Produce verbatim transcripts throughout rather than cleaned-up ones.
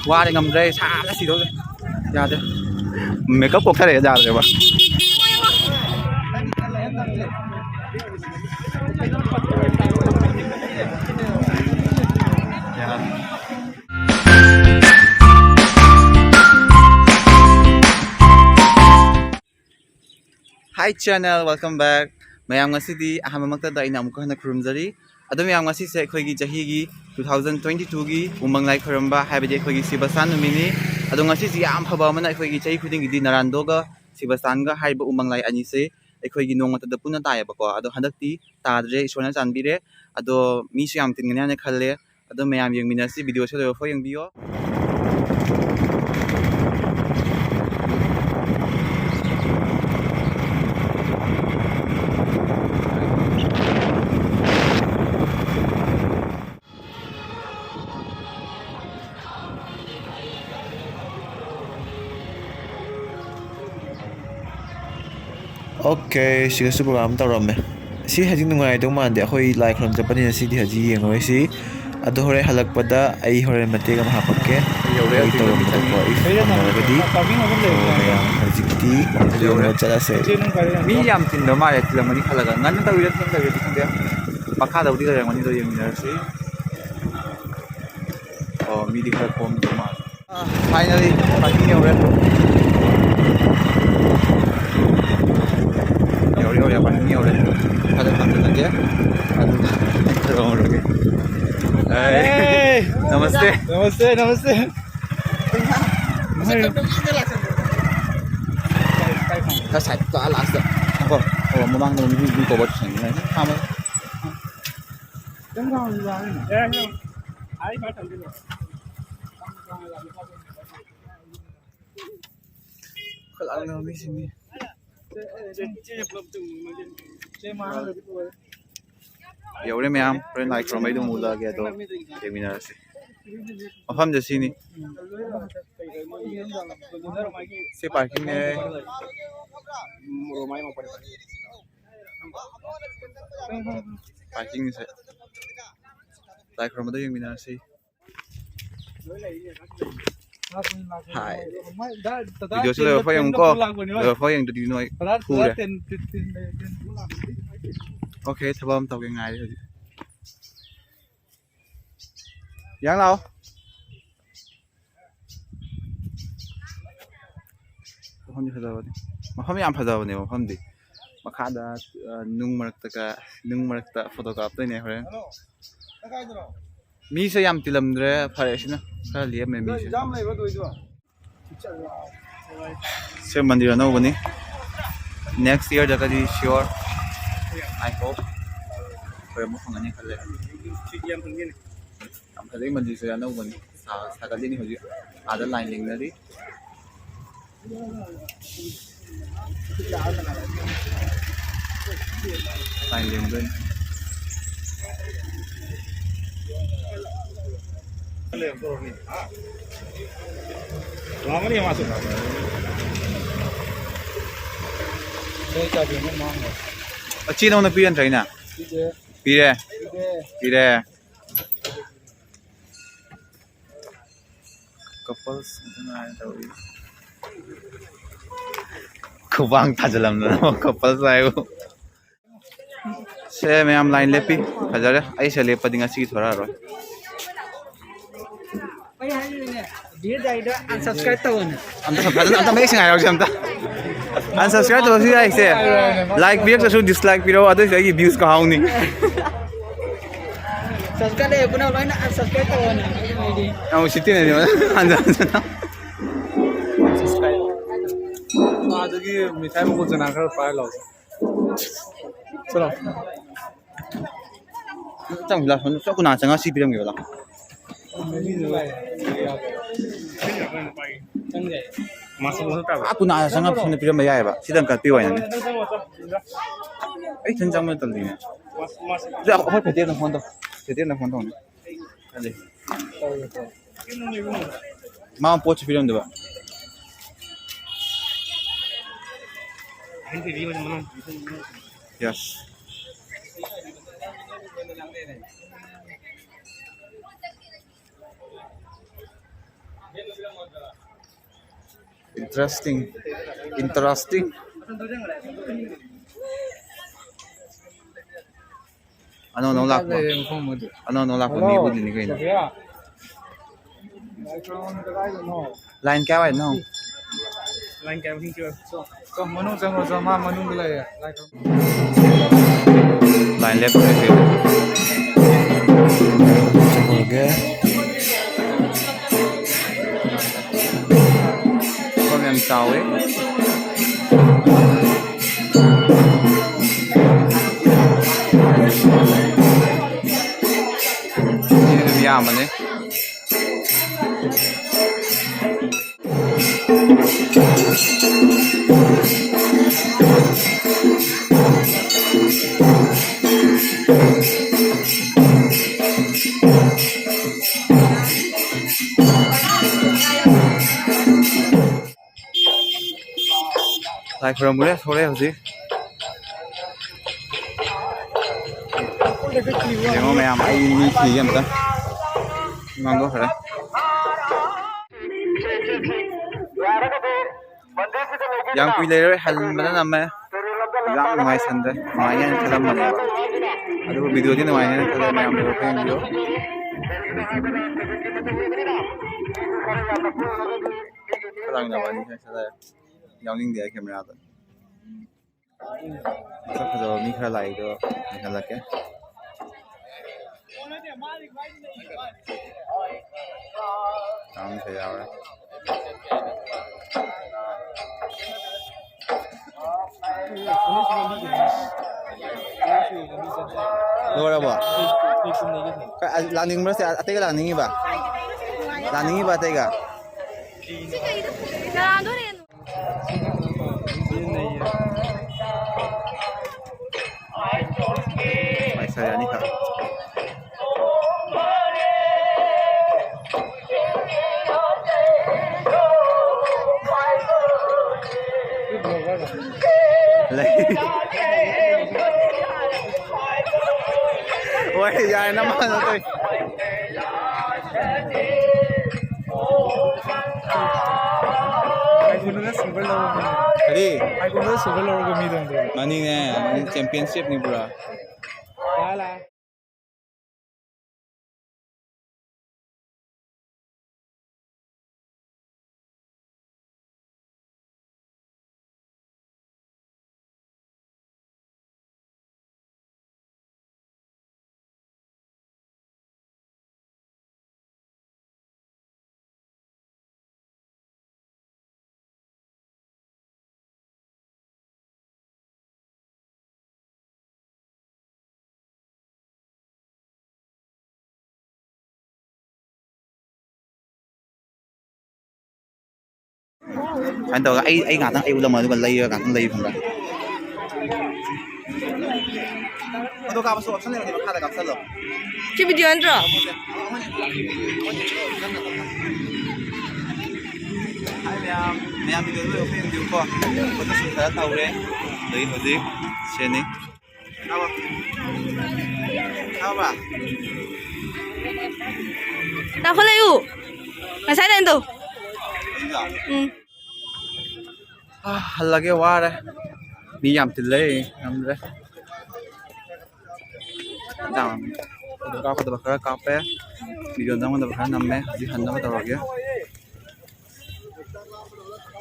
ꯋꯥꯔꯦ, ꯉꯝꯗ꯭ꯔꯦ, ꯁꯥꯕꯅ ꯁꯤꯗꯧꯔꯦ꯫ ꯌꯥꯗ꯭ꯔꯦ꯫ ꯃꯦꯀꯞ ꯀꯣꯛꯊꯔꯦ, ꯌꯥꯗ꯭ꯔꯦꯕ꯫ Hi channel, welcome back. ꯃꯌꯥꯝ, ꯉꯁꯤꯗꯤ ꯑꯍꯥꯟꯕꯃꯛꯇꯗ ꯑꯩꯅ ꯑꯃꯨꯛꯀ ꯍꯟꯅ ꯈꯨꯔꯨꯝꯖꯔꯤ꯫ ꯑꯗꯣ ꯃꯌꯥꯝ, ꯉꯁꯤꯁꯦ ꯑꯩꯈꯣꯏꯒꯤ ꯆꯍꯤꯒꯤ two thousand twenty twoꯒꯤ ꯎꯃꯪ ꯂꯥꯏ ꯈꯣꯏꯔꯝꯕ, ꯍꯥꯏꯕꯗꯤ ꯑꯩꯈꯣꯏꯒꯤ ꯁꯤꯕꯁꯇꯥꯟ ꯅꯨꯃꯤꯠꯅꯤ꯫ ꯑꯗꯣ ꯉꯁꯤꯁꯦ ꯌꯥꯝ ꯐꯕ ꯑꯃꯅ, ꯑꯩꯈꯣꯏꯒꯤ ꯆꯍꯤ ꯈꯨꯗꯤꯡꯒꯤꯗꯤ ꯅꯔꯥꯟꯗꯣꯒ ꯁꯤꯕꯁꯇꯥꯟꯒ ꯍꯥꯏꯔꯤꯕ ꯎꯃꯪ ꯂꯥꯏ ꯑꯅꯤꯁꯦ ꯑꯩꯈꯣꯏꯒꯤ ꯅꯣꯡꯃꯇꯗ ꯄꯨꯟꯅ ꯇꯥꯏꯌꯦꯕꯀꯣ꯫ ꯑꯗꯣ ꯍꯟꯗꯛꯇꯤ ꯇꯥꯗ꯭ꯔꯦ, ꯏꯁꯣꯔꯅ ꯆꯥꯟꯕꯤꯔꯦ꯫ ꯑꯗꯣ ꯃꯤꯁꯨ ꯌꯥꯝ ꯇꯤꯟꯒꯅꯤ ꯍꯥꯏꯅ ꯈꯜꯂꯦ꯫ ꯑꯗꯣ ꯃꯌꯥꯝ ꯌꯦꯡꯃꯤꯟꯅꯁꯤ, ꯚꯤꯗꯤꯑꯣꯁꯦ ꯂꯣꯏꯕꯐꯥꯎ ꯌꯦꯡꯕꯤꯌꯣ꯫ Okay, ꯁꯤꯒꯁꯨ program ꯇꯧꯔꯝꯃꯦ꯫ ꯁꯤ ꯍꯧꯖꯤꯛ ꯅꯨꯡꯉꯥꯏꯗꯧ ꯃꯥꯟꯗꯦ, ꯑꯩꯈꯣꯏ ꯂꯥꯏ ꯈꯨꯔꯨꯝ ꯆꯠꯄꯅꯤꯅ ꯁꯤꯗꯤ ꯍꯧꯖꯤꯛ ꯌꯦꯡꯉꯔꯣꯏꯁꯤ꯫ ꯑꯗꯣ ꯍꯧꯔꯦꯟ ꯍꯜꯂꯛꯄꯗ ꯑꯩ ꯍꯣꯔꯦꯟ ꯃꯇꯦꯛ ꯑꯃ ꯍꯥꯞꯄꯛꯀꯦ꯫ ꯌꯧꯔꯦ, ꯃꯣꯏ ꯍꯧꯖꯤꯛ ꯇꯧꯔꯝꯕꯗꯀꯣ, ꯂꯝꯕꯤ ꯆꯠꯂꯤ꯫ If ꯐꯪꯅꯔꯒꯗꯤ꯫ So, ꯃꯌꯥꯝ ꯍꯧꯖꯤꯛꯇꯤ ꯌꯧꯔꯦ꯫ ꯌꯧꯅꯕ ꯆꯠꯂꯁꯦ꯫ ꯃꯤ ꯌꯥꯝ ꯆꯤꯟꯕ ꯃꯥꯜꯂꯦ, ꯆꯤꯜꯂꯝꯃꯅꯤ ꯈꯜꯂꯒ꯫ ꯉꯟꯅ ꯇꯧꯔꯤꯔ ꯊꯦꯡꯅ ꯇꯧꯔꯤꯔꯗꯤ ꯈꯪꯗꯦ꯫ ꯃꯈꯥꯗꯕꯨꯗꯤ ꯂꯩꯔꯝꯒꯅꯤ, ꯑꯗꯣ ꯌꯦꯡꯃꯤꯟꯅꯔꯁꯤ꯫ ꯑꯣ, ꯃꯤꯗꯤ ꯈꯔ ꯀꯣꯝꯗꯧ ꯃꯥꯜꯂꯦ꯫ Finally, parking ꯌꯧꯔꯦ꯫ ꯌꯧꯔꯦ, ꯌꯧꯔꯦ, parking ꯌꯧꯔꯦ꯫ ꯈꯔ ꯊꯝꯖꯤꯜꯂꯒꯦ꯫ ꯑꯗꯨꯒ ꯇꯧꯔꯒꯦ꯫ ꯑꯦ, ꯅꯃꯁꯇꯦ꯫ ꯅꯃꯁꯇꯦ, ꯅꯃꯁꯇꯦ꯫ ꯈꯔ side ꯇ, last ꯇ꯫ ꯉꯥꯏꯈꯣ꯫ ꯑꯣ, ꯃꯃꯥꯡꯗ ꯃꯤ, ꯃꯤ ꯀꯧꯕ ꯊꯦꯡꯅꯔꯦ꯫ ꯈꯥꯝꯃꯣ꯫ ꯈꯨꯂꯥꯡꯅꯕ ꯃꯤꯁꯤꯡꯅꯤ꯫ ꯌꯧꯔꯦ ꯃꯌꯥꯝ, ꯍꯣꯔꯦꯟ ꯂꯥꯏ ꯈꯨꯔꯨꯝꯕꯩꯗꯣ ꯑꯃꯨꯛ ꯎꯠꯂꯛꯑꯒꯦ, ꯑꯗꯣ ꯌꯦꯡꯃꯤꯟꯅꯔꯁꯤ꯫ ꯃꯐꯝꯁꯦ ꯁꯤꯅꯤ꯫ ꯁꯤ parking ꯅꯦ꯫ Parking ꯁꯦ꯫ ꯂꯥꯏ ꯈꯨꯔꯨꯝꯕꯗꯣ ꯌꯦꯡꯃꯤꯟꯅꯔꯁꯤ꯫ ꯍꯥꯏ꯫ ꯚꯤꯗꯤꯑꯣꯁꯤ ꯂꯣꯏꯔ ꯐꯥꯎ ꯌꯦꯡꯉꯨꯀꯣ꯫ ꯂꯣꯏꯔ ꯐꯥꯎ ꯌꯦꯡꯗ꯭ꯔꯗꯤ ꯅꯣꯏ ꯐꯨꯔꯦ꯫ ꯑꯣꯀꯦ, ꯊꯕꯛ ꯑꯃ ꯇꯧꯒꯦ ꯉꯥꯏꯔꯤ ꯍꯧꯖꯤꯛ꯫ ꯌꯥꯡ ꯂꯥꯛꯑꯣ꯫ ꯃꯐꯝꯗꯤ ꯐꯖꯕꯅꯤ꯫ ꯃꯐꯝ ꯌꯥꯝ ꯐꯖꯕꯅꯦ ꯃꯐꯝꯗꯤ꯫ ꯃꯈꯥꯗ, ꯑ, ꯅꯨꯡ ꯃꯔꯛꯇꯒ, ꯅꯨꯡ ꯃꯔꯛꯇ ꯐꯣꯇꯣ ꯀꯥꯞꯇꯣꯏꯅꯦ ꯍꯣꯔꯦꯟ꯫ ꯃꯤꯁꯦ ꯌꯥꯝ ꯇꯤꯜꯂꯝꯗ꯭ꯔꯦ, ꯐꯔꯦ ꯁꯤꯅ꯫ ꯈꯔ ꯂꯦꯝꯃꯦ ꯃꯤꯁꯦ꯫ ꯁꯦ ꯃꯟꯗꯤꯔ ꯑꯅꯧꯕꯅꯤ꯫ Next year ꯗꯒꯗꯤ sure, I hope, ꯑꯩꯈꯣꯏ ꯑꯃꯨꯛ ꯐꯪꯒꯅꯤ ꯈꯜꯂꯦ꯫ ꯌꯥꯝ ꯐꯖꯩ ꯃꯟꯗꯤꯔꯁꯦ, ꯑꯅꯧꯕꯅꯤ꯫ ꯁꯥ-, ꯁꯥꯒꯠꯂꯤꯅꯤ ꯍꯧꯖꯤꯛ꯫ ꯑꯥꯗ line ꯂꯦꯡꯅꯔꯤ꯫ Line ꯂꯦꯡꯗꯣꯏꯅꯤ꯫ ꯂꯥꯛꯑꯝꯒꯅꯤ ꯃꯥꯁꯨ꯫ ꯑꯆꯦ ꯅꯉꯣꯟꯗ ꯄꯤꯔ ꯅꯠꯇ꯭ꯔꯥ ꯑꯩꯅ? ꯄꯤꯗꯦ꯫ ꯄꯤꯔꯦ? ꯄꯤꯗꯦ꯫ ꯄꯤꯔꯦ꯫ Couples ꯉꯥꯛꯇ ꯉꯥꯏꯔꯦ ꯇꯧꯔꯤ꯫ ꯈꯨꯕꯥꯡ ꯊꯥꯖꯤꯜꯂꯝꯗꯅ couples ꯍꯥꯏꯕꯨ꯫ ꯁꯦ ꯃꯌꯥꯝ line ꯂꯦꯞꯄꯤ꯫ ꯐꯖꯔꯦ꯫ ꯑꯩꯁꯦ ꯂꯦꯞꯄꯗꯤ ꯉꯁꯤꯒꯤ ꯊꯣꯔꯛꯑꯔꯣꯏ꯫ ꯑꯩ ꯍꯥꯏꯔꯤꯅꯦ, ꯚꯤꯗꯤꯑꯣ ꯌꯥꯏꯗꯣ unsubscribe ꯇꯧꯑꯣꯅꯦ꯫ ꯑꯝꯇ ꯐꯖꯅ, ꯑꯝꯇ ꯃꯌꯦꯛ ꯁꯦꯡꯅ ꯍꯥꯏꯔꯛꯑꯣꯁꯦ ꯑꯝꯇ꯫ Unsubscribe ꯇꯧꯔꯁꯨ ꯌꯥꯏꯁꯦ꯫ Like ꯄꯤꯔꯛꯇ꯭ꯔꯁꯨ dislike ꯄꯤꯔꯛꯑꯣ, ꯑꯗꯨꯏꯁꯨ ꯑꯩꯒꯤ views ꯀꯥꯍꯧꯅꯤ꯫ Subscribe ꯂꯩꯕ ꯄꯨꯝꯅꯃꯛ ꯂꯣꯏꯅ unsubscribe ꯇꯧꯑꯣꯅꯦ꯫ ꯌꯥꯝ ꯎꯁꯤꯠꯇꯦꯅꯦ, ꯍꯟꯖꯟ ꯍꯟꯖꯟ꯫ ꯑꯗꯨꯒꯤ ꯃꯤꯊꯥꯏ ꯃꯀꯨ ꯆꯅꯥ ꯈꯔ ꯄꯥꯏꯔ ꯂꯥꯎꯁꯦ꯫ ꯆꯠꯂꯣ꯫ ꯆꯪꯁꯤ ꯂꯥꯎ, ꯁꯣꯝꯗ ꯆꯥꯛ ꯀꯅꯥ ꯆꯪꯉ ꯁꯤ ꯄꯤꯔꯝꯒꯦꯕ ꯂꯥꯎ꯫ ꯆꯥꯛ ꯀꯅꯥ ꯆꯪꯉ ꯁꯣꯝꯗ ꯄꯤꯔꯝꯕ ꯌꯥꯏꯑꯕ꯫ ꯁꯤꯗꯪ ꯀꯠꯄꯤꯌꯨ ꯍꯥꯏꯅꯅꯦ꯫ ꯑꯩ ꯏꯊꯟ ꯆꯪꯕ ꯇꯜꯂꯤꯅꯦ꯫ ꯑꯗꯨ ꯑꯩꯈꯣꯏ ꯐꯦꯇꯦꯝꯅ phone ꯇꯧ꯫ ꯐꯦꯇꯦꯝꯅ phone ꯇꯧꯅꯦ꯫ ꯈꯜꯂꯤ꯫ ꯃꯥ ꯄꯣꯠꯁꯨ ꯄꯤꯔꯝꯗꯕ꯫ Yes꯫ Interesting. Interesting. ꯑꯅꯧ ꯑꯅꯧ ꯂꯥꯛꯄ꯫ ꯂꯩꯔꯦ ꯃꯐꯝ ꯑꯗꯨ꯫ ꯑꯅꯧ ꯑꯅꯧ ꯂꯥꯛꯄ ꯍꯜꯂꯣ꯫ ꯃꯤꯕꯨꯗꯤꯅꯤ ꯀꯩꯅꯣ꯫ ꯁꯣꯐꯤꯌꯥ꯫ Line ꯀꯥꯏꯗꯅꯣ? Line ꯀꯌꯥ ꯋꯥꯏꯅꯣ? Line ꯀꯌꯥ ꯋꯥꯏꯅꯣ? ꯆꯣ, ꯆꯣ, ꯃꯅꯨꯡ ꯆꯪꯉꯣ, ꯆꯣ, ꯃꯥ ꯃꯅꯨꯡꯗ ꯂꯩꯔꯦ꯫ Line ꯂꯦꯞꯈ꯭ꯔꯦ꯫ ꯆꯠꯂꯨꯔꯒꯦ꯫ ꯃꯐꯝ ꯌꯥꯝ ꯆꯥꯎꯋꯦ꯫ ꯃꯤ ꯑꯗꯨꯝ ꯌꯥꯝꯕꯅꯦ꯫ ꯂꯥꯏ ꯈꯨꯔꯨꯝꯕ ꯂꯣꯏ ꯊꯣꯛꯂꯛꯑꯦ ꯍꯧꯖꯤꯛ꯫ ꯌꯦꯡꯉꯣ ꯃꯌꯥꯝ, ꯑꯩ ꯃꯤ ꯊꯤꯒꯦ ꯑꯝꯇ꯫ ꯉꯥꯡꯗꯣꯛꯈ꯭ꯔꯦ꯫ ꯌꯥꯝ ꯀꯨꯏ ꯂꯩꯔꯣꯏ, ꯍꯟꯕꯅ ꯅꯝꯃꯦ꯫ ꯌꯥꯝ ꯅꯨꯡꯉꯥꯏꯁꯟꯗ꯭ꯔꯦ, ꯅꯨꯡꯉꯥꯏꯅꯤ ꯍꯥꯏꯅ ꯈꯜꯂꯝꯕꯅꯦꯕ꯫ ꯑꯗꯨꯕꯨ video ꯗꯤ ꯅꯨꯡꯉꯥꯏꯅꯤ ꯍꯥꯏꯅ ꯈꯜꯂꯦ, ꯃꯌꯥꯝ ꯂꯣꯏꯅ ꯌꯦꯡꯕꯤꯌꯨ꯫ ꯈꯔ ꯂꯥꯡꯅ ꯋꯥꯔꯤ ꯈꯔ ꯁꯥꯟꯅꯔꯦ꯫ ꯌꯥꯎꯅꯤꯡꯗꯦ ꯑꯩ camera ꯗ꯫ ꯃꯁꯛ ꯐꯖꯕ ꯃꯤ ꯈꯔ ꯂꯥꯛꯏꯗꯣ ꯌꯦꯡꯍꯜꯂꯛꯀꯦ꯫ ꯑꯉꯥꯡꯁꯨ ꯌꯥꯎꯔꯦ꯫ ꯂꯣꯏꯔꯕꯣ? ꯀ-, ꯂꯥꯛꯅꯤꯡꯕ꯭ꯔꯣ ꯁꯦ? ꯑꯇꯩꯒ ꯂꯥꯛꯅꯤꯡꯉꯤꯕ? ꯂꯥꯛꯅꯤꯡꯉꯤꯕ ꯑꯇꯩꯒ? ꯄꯩꯁꯥ ꯌꯥꯅꯤ ꯈꯛ꯫ ꯂꯩ꯫ ꯍꯣꯏ, ꯌꯥꯔꯦ, ꯅꯃꯥꯟꯅꯕ ꯇꯧꯏ꯫ ꯀꯔꯤ? ꯃꯥꯅꯤꯅꯦ, ꯆꯦꯝꯄꯤꯌꯟꯁꯤꯞꯅꯤ ꯄꯨꯔꯥ꯫ ꯁꯨꯃꯥꯏꯅ ꯇꯧꯔꯒ ꯑꯩ, ꯑꯩ ꯉꯥꯛꯇꯪ ꯑꯩ ꯎꯠꯂꯝꯃꯣ, ꯑꯗꯨꯒ ꯂꯩꯔꯒ ꯉꯥꯛꯇꯪ ꯂꯩ ꯈꯪꯕ꯭ꯔꯥ? ꯐꯣꯇꯣ ꯀꯥꯞꯄꯁꯨ ꯑꯣꯞꯁꯟ ꯂꯩꯕꯅꯦ, ꯃꯈꯥꯗ ꯀꯥꯞꯁꯜꯂꯣ꯫ ꯁꯤ ꯚꯤꯗꯤꯑꯣ ꯅꯠꯇ꯭ꯔꯣ? ꯍꯥꯏ ꯃꯌꯥꯝ, ꯃꯌꯥꯝ ꯚꯤꯗꯤꯑꯣ ꯂꯣꯏ ꯑꯣꯄꯦꯟ ꯌꯦꯡꯕꯤꯌꯨꯀꯣ꯫ ꯐꯣꯇꯣ ꯁꯨꯠ ꯈꯔ ꯇꯧꯔꯦ꯫ ꯑꯗꯒꯤ ꯍꯧꯖꯤꯛ ꯁꯦꯅꯤ꯫ ꯇꯥꯕ꯭ꯔꯣ? ꯇꯥꯕ꯭ꯔꯥ? ꯇꯥꯈꯠꯂꯛꯎ꯫ ꯉꯁꯥꯏ ꯂꯥꯏꯟꯗꯣ꯫ ꯎꯝ꯫ ꯑꯥ, ꯍꯜꯂꯒꯦ, ꯋꯥꯔꯦ꯫ ꯃꯤ ꯌꯥꯝ ꯇꯤꯜꯂꯦ, ꯉꯝꯗ꯭ꯔꯦ꯫ ꯌꯥꯝ ꯐꯣꯇꯣ ꯀꯥꯞꯀꯗꯕ ꯈꯔ ꯀꯥꯞꯄꯦ, ꯚꯤꯗꯤꯑꯣ ꯅꯝꯒꯗꯕ ꯈꯔ ꯅꯝꯃꯦ꯫ ꯍꯧꯖꯤꯛ ꯍꯟꯅꯕ ꯇꯧꯔꯒꯦ꯫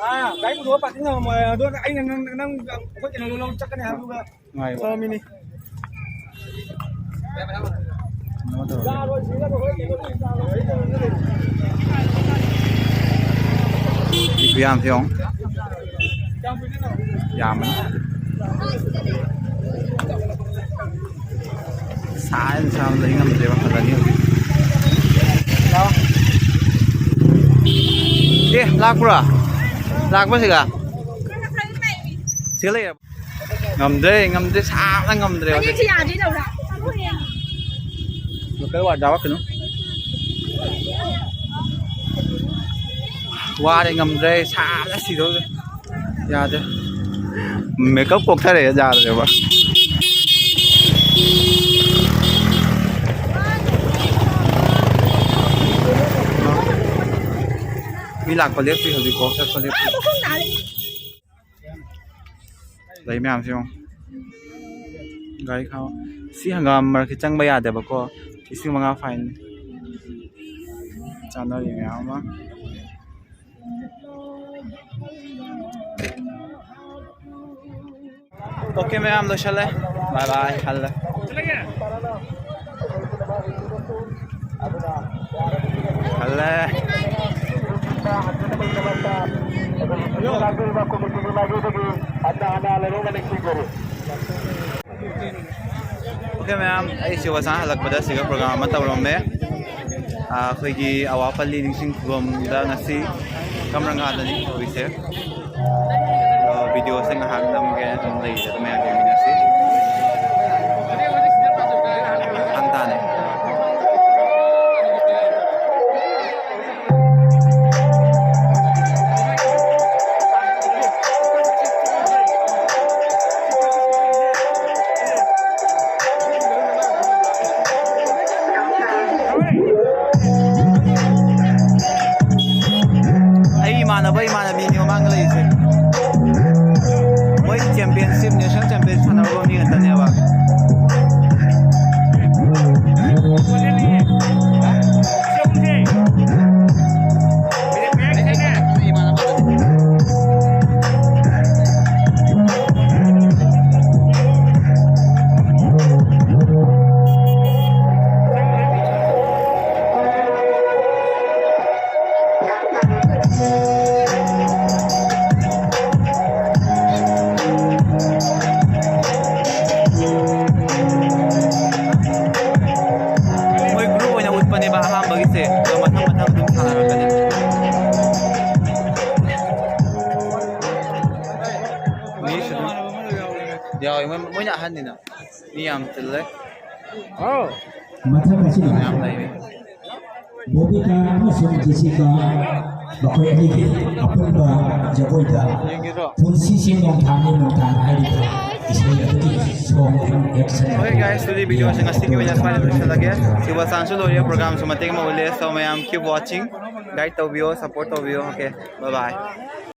ꯑꯥ, ꯒꯥꯔꯤ ꯄꯨꯊꯣꯛꯑ ꯄꯥꯔꯀꯤꯡ ꯊꯝꯃꯝꯃꯣ꯫ ꯑꯗꯣ ꯑꯩꯅ ꯅꯪ, ꯅꯪ, ꯅꯪ ꯑꯩꯈꯣꯏ ꯀꯩꯅꯣꯗꯣ ꯂꯧ ꯆꯠꯀꯅꯤ ꯍꯥꯏꯕꯗꯨꯒ ꯉꯥꯏꯌꯨ꯫ ꯊꯝꯃꯝꯃꯤꯅꯤ꯫ ꯀꯩꯅꯣ ꯇꯧꯔꯒꯦ꯫ ꯃꯤ ꯈꯨꯌꯥꯝꯁꯦ ꯌꯦꯡꯉꯣ꯫ ꯌꯥꯝꯕꯅꯤ꯫ ꯁꯥꯏꯅ ꯁꯥꯕ ꯂꯩ ꯉꯝꯗ꯭ꯔꯦꯕ, ꯍꯜꯂꯅꯤ ꯍꯧꯖꯤꯛ꯫ ꯑꯦ, ꯂꯥꯛꯄ꯭ꯔꯣ? ꯂꯥꯛꯄ꯭ꯔꯣ ꯁꯤꯒ? ꯁꯤꯒ ꯂꯩꯔꯕ? ꯉꯝꯗ꯭ꯔꯦ, ꯉꯝꯗ꯭ꯔꯦ, ꯁꯥꯕꯅ ꯉꯝꯗ꯭ꯔꯦ ꯍꯧꯖꯤꯛ꯫ ꯐꯅꯦꯛꯁꯦ ꯌꯥꯗ꯭ꯔꯤ ꯂꯧꯔꯥ? ꯂꯣꯀꯦꯜ ꯋꯥꯔꯗ ꯌꯥꯎꯔꯛꯀꯅꯨ꯫ ꯋꯥꯔꯦ, ꯉꯝꯗ꯭ꯔꯦ, ꯁꯥꯕꯅ ꯁꯤꯗꯧꯔꯦ꯫ ꯌꯥꯗ꯭ꯔꯦ꯫ ꯃꯦꯀꯞ ꯀꯣꯛꯊꯔꯛꯑꯦ, ꯌꯥꯗ꯭ꯔꯦꯕ꯫ ꯃꯤ ꯂꯥꯛꯄ ꯂꯦꯞꯇ꯭ꯔꯤ ꯍꯧꯖꯤꯛꯐꯥꯎ, ꯆꯠꯄ ꯂꯦꯞꯇ꯭ꯔꯤ꯫ ꯂꯩ ꯃꯌꯥꯝꯁꯦ ꯌꯦꯡꯉꯣ꯫ ꯒꯥꯔꯤ ꯈꯥꯝꯃ꯫ ꯁꯤ ꯍꯪꯒꯥꯝ ꯃꯔꯛꯁꯤ ꯆꯪꯕ ꯌꯥꯗꯦꯕꯀꯣ꯫ ꯂꯤꯁꯤꯡ ꯃꯉꯥ fine ꯅꯤ꯫ ꯆꯥꯅꯔꯤ ꯃꯌꯥꯝ ꯑꯃ꯫ OK ꯃꯌꯥꯝ, ꯂꯣꯏꯁꯜꯂꯦ꯫ Bye bye꯫ ꯍꯜꯂꯦ꯫ ꯍꯜꯂꯦ꯫ OK ꯃꯌꯥꯝ, ꯑꯩ ꯁꯤꯕ ꯁꯥ ꯍꯜꯂꯛꯄꯗ ꯁꯤꯒ program ꯑꯃ ꯇꯧꯔꯝꯃꯦ꯫ ꯑꯥ, ꯑꯩꯈꯣꯏꯒꯤ ꯑꯋꯥꯄꯜꯂꯤ ꯅꯤꯡꯁꯤꯡ ꯈꯨꯕꯝꯗ ꯉꯁꯤ ꯀꯝꯔꯪꯒꯥꯗꯅꯤ ꯇꯧꯔꯤꯁꯦ꯫ ꯑꯗꯣ videoꯁꯦ ꯉꯥꯏꯍꯥꯛ ꯅꯝꯒꯦ, ꯑꯗꯨꯝ ꯂꯩꯔꯦ, ꯑꯗꯨꯝ ꯃꯌꯥꯝ ꯌꯦꯡꯃꯤꯟꯅꯁꯤ꯫ ꯍꯥꯡ ꯇꯥꯅꯦ꯫ ꯑꯩ ꯏꯃꯥꯟꯅꯕ ꯏꯃꯥꯟꯅꯕꯤꯅꯤ ꯃꯃꯥꯡꯗ ꯂꯩꯔꯤꯁꯦ꯫ ꯃꯣꯏ championship, national championship ꯁꯥꯟꯅꯔꯨꯕ ꯃꯤ ꯉꯥꯛꯇꯅꯦꯕ꯫ ꯃꯣꯏ group ꯑꯣꯏꯅ ꯎꯠꯄꯅꯦꯕ ꯑꯍꯥꯟꯕꯒꯤꯁꯦ, ꯑꯗꯣ ꯃꯊꯪ ꯃꯊꯪ ꯑꯗꯨꯝ ꯁꯥꯟꯅꯔꯛꯀꯅꯤ꯫ ꯃꯤꯁꯨ ꯑꯗꯨꯝ ꯌꯥꯎꯋꯦ, ꯃꯣꯏ, ꯃꯣꯏꯅ ꯑꯍꯟꯅꯤꯅ꯫ ꯃꯤ ꯌꯥꯝ ꯆꯤꯜꯂꯦ꯫ ꯃꯊꯪ ꯑꯁꯤꯗ ꯃꯌꯥꯝ ꯂꯩꯔꯦ꯫ ꯕꯣꯕꯤꯇꯥ ꯑꯃꯁꯨꯡ ꯖꯦꯁꯤꯀꯥ ꯃꯈꯣꯏ ꯑꯅꯤꯒꯤ ꯑꯄꯨꯟꯕ ꯖꯒꯣꯏꯗ ꯌꯦꯡꯒꯦꯔꯣ? ꯄꯨꯟꯁꯤꯁꯦ ꯅꯣꯡꯊꯥꯡꯅꯤ ꯅꯣꯡꯊꯥꯡ ꯍꯥꯏꯔꯤꯕ ꯏꯁꯩ ꯑꯗꯨꯒꯤ song and action OK guys, ꯑꯗꯨꯗꯤ videoꯁꯦ ꯉꯁꯤꯒꯤ ꯑꯣꯏꯅ ꯁ꯭ꯋꯥꯏꯗ ꯂꯣꯏꯁꯤꯜꯂꯒꯦ꯫ ꯁꯤꯕ ꯁꯥꯟꯁꯨ ꯂꯣꯏꯔꯦ, programꯁꯨ ꯃꯇꯦꯛ ꯑꯃ ꯎꯠꯂꯦ꯫ So ꯃꯌꯥꯝ keep watching, guide ꯇꯧꯕꯤꯌꯣ, support ꯇꯧꯕꯤꯌꯣ꯫ OK, bye bye꯫